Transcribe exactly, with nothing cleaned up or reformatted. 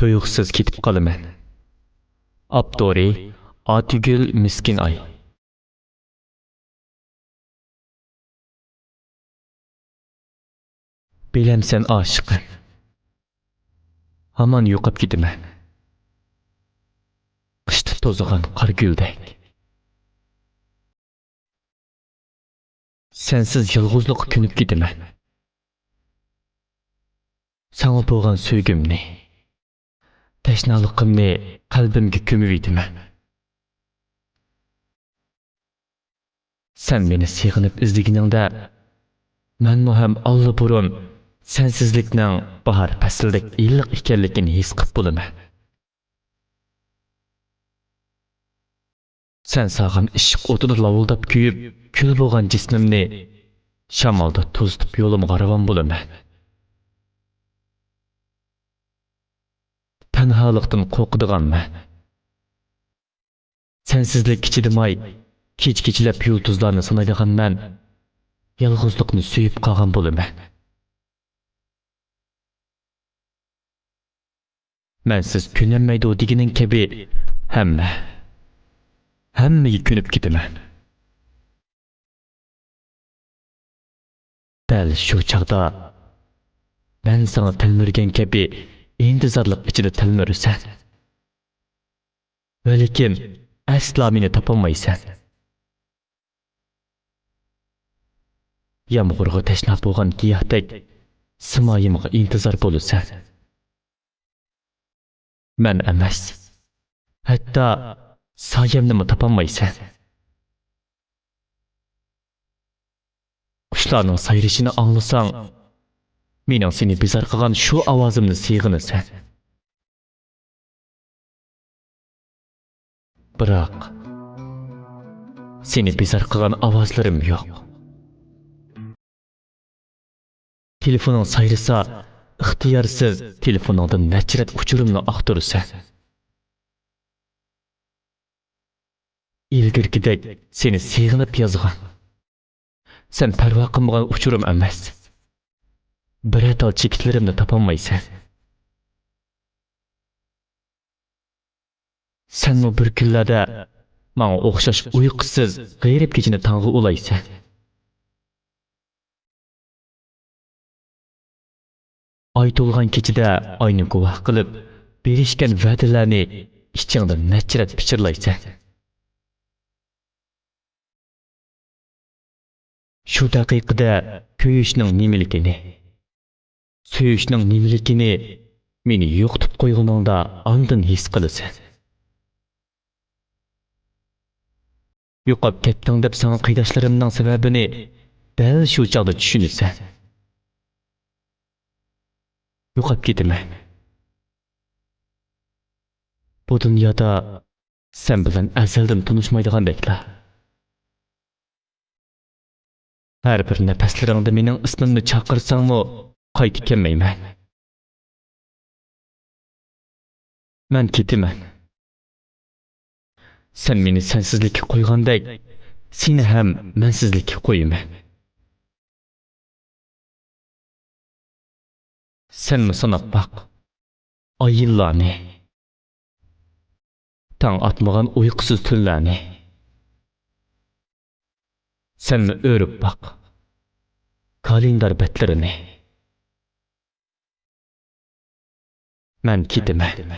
تۇيۇقسىز كېتىپ قالىمەن. ئاپتورى: ئاتىگۈل مىسكىنئاي. بىلەمسەن ئاشىقىم، ھامان يوقاپ كېتىمەن، قىشتا توزۇغان قار گۈلدەك. سەنسىز يالغۇزلۇققا كۆنۈپ كېتىمەن. ساڭا بولغان سۆيگۈمنى، تەشنالىقىمنى قەلبىمگە كۆمۈۋېتىمەن. سەن مېنى سېغىنىپ ئىزدىگىنىڭدە، مەنمۇ ھەم ئاللىبۇرۇن سەنسىزلىكنىڭ باھار پەسلىدەك ئىللىق ئىكەنلىكىنى ھېس قىپ بولىمەن. سەن سالغان ئىشق ئوتىدا لاۋۇلداپ كۆيۈپ، كۈل بولغان جىسمىمنى شامالدا توزۇتۇپ يولۇمغا راۋان بولىمەن. تەنھالىقتىن قورقىدىغان مەن. سەنسىزلىككە چىدىماي، كېچە-كېچىلەپ يۇلتۇزلارنى سانايدىغان مەن يالغۇزلۇقنى سۆيۈپ قالغان بولىمەن. مەنسىز كۆنەلمەيدۇ دېگىنىڭ كەبى ھەممە، ھەممىگە كۆنۈپ كېتىمەن. دەل شۇ چاغدا مەن ساڭا تەلمۈرگەن كەبى ئىنتىزارلىق ئىچىدە تەلمۈرىسەن. ۋەلىكىن ئەسلا مېنى تاپالمايسەن. يامغۇرغا تەشنا بولغان گىياھتەك سىمايىمغا ئىنتىزار بولىسەن. مەن ئەمەس، ھەتتا سايەمنىمۇ تاپالمايسەن. قۇشلارنىڭ سايرىشىنى ئاڭلىساڭ، مېنىڭ سېنى بىزار قىلغان شۇ ئاۋازىمنى سېغىنىسەن. بىراق، سېنى بىزار قىلغان ئاۋازلىرىم يوق. تېلېفونۇڭ سايرىسا، ئىختىيارسىز تېلېفونۇڭدىن نەچچە رەت ئۇچۇرۇمنى ئاختۇرىسەن. ئىلگىرىكىدەك سېنى سېغىنىپ يازغان، سەن پەرۋا قىلمىغان ئۇچۇرۇم ئەمەس. بىرەر تال چېكىتلىرىمنى تاپالمايسەن. سەنمۇ بىر كۈنلەردە ماڭا ئوخشاش ئۇيقۇسىز، غېرىب كېچىنى تاڭغا ئۇلايسەن. ئاي تولغان كېچىدە ئاينى گۇۋاھ قىلىپ، بېرىشكەن ۋەدىلەرنى ئىچىڭدە نەچچە رەت پىچىرلايسەن. شۇ دەقىقىدە كۆيۈشنىڭ نېمىلىكىنى، سۆيۈشنىڭ نېمىلىكىنى مېنى يوقىتىپ قويغىنىڭدا ئاندىن ھېس قىلىسەن. يوقاپ كەتتىڭ دەپ ساڭا قېرىنداشلىرىمنىڭ سەۋەبىنى دەل شۇ چاغدا چۈشىنىسەن. يوقاپ كېتىمەن. بۇ دۇنيادا سەن بىلەن ئەزەلدىن تونۇشمايدىغاندەكلا. ھەر بىر نەپەسلىرىڭدە مېنىڭ ئىسمىمنى چاقىرساڭمۇ، قايتا كەلمەيمەن. مەن كېتىمەن. سەن مېنى سەنسىزلىككە قويغاندەك، سېنى ھەم مەنسىزلىككە قويىمەن. سەنمۇ ساناپ باق ئاي يىللارنى، تاڭ ئاتمىغان ئۇيقۇسىز تۈنلەرنى. سەنمۇ ئۆرۈپ باق كالېندار بەتلىرىنى. مەن كېتىمەن.